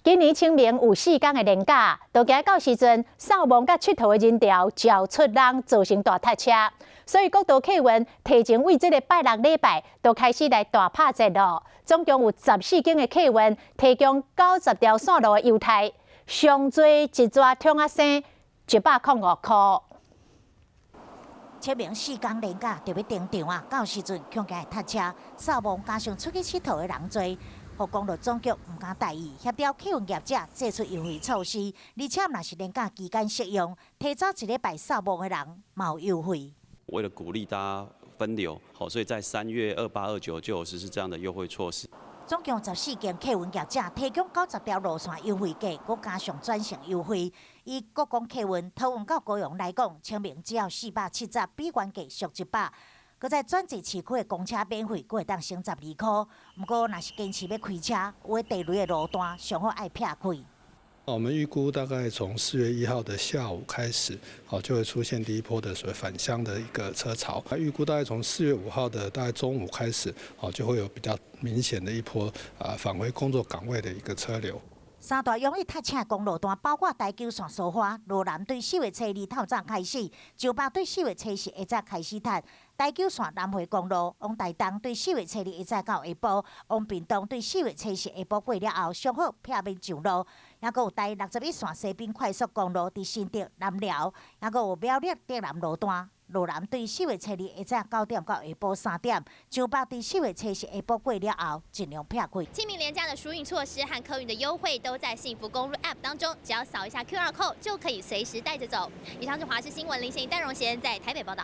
今年清明有4天的連假，都行到時陣，掃墓佮𨑨迌的人潮照出人，造成大塞車。所以國道客運提前為這个拜六禮拜都開始來大拍折囉。總共有14間的客運提供90條線路的優待，上濟一逝創仔生105塊。清明4天連假就欲登場啊！到時陣恐驚會塞車，掃墓加上出去𨑨迌的人濟。予公路總局毋敢大意，協調客運業者祭出優惠措施，而且若是連假期間適用，提早一禮拜掃墓的人嘛有優惠。為了鼓勵大家分流，好，所以在3月28、29就有實施這樣的優惠措施。總共14間客運業者提供90條路線優惠價，閣加上轉乘優惠。以國光客運桃園到高雄來講，清明只要470，比原價俗100。閣再轉坐市區的公車免費，閣會當省12塊。毋過，若是堅持欲開車，有的地雷的路段上好愛避開。我們預估大概從4月1號的下午開始，好就會出現第一波的所謂返鄉的一個車潮。預估大概從4月5號的大概中午開始，好就會有比較明顯的一波啊返回工作崗位的一個車流。三大容易塞車的公路段，包括台九線蘇花、羅南對4月初二透早開始，石北對4月初四下晝開始塞。台九線南迴公路往台東對4月初二下晝到下晡，往屏東對4月初四下晡過了後，上好避免上路。抑閣有台61線西濱快速公路佇新竹南寮，抑閣有苗栗竹南路段。羅南對4月初二下晝9點到下晡3點，石北佇4月初四下晡過了後，盡量避開。清明連假的疏運措施和客運的優惠都在幸福公路 App 當中，只要掃一下 QR code 就可以隨時帶着走。以上是華視新聞林賢、戴榮賢在台北報道。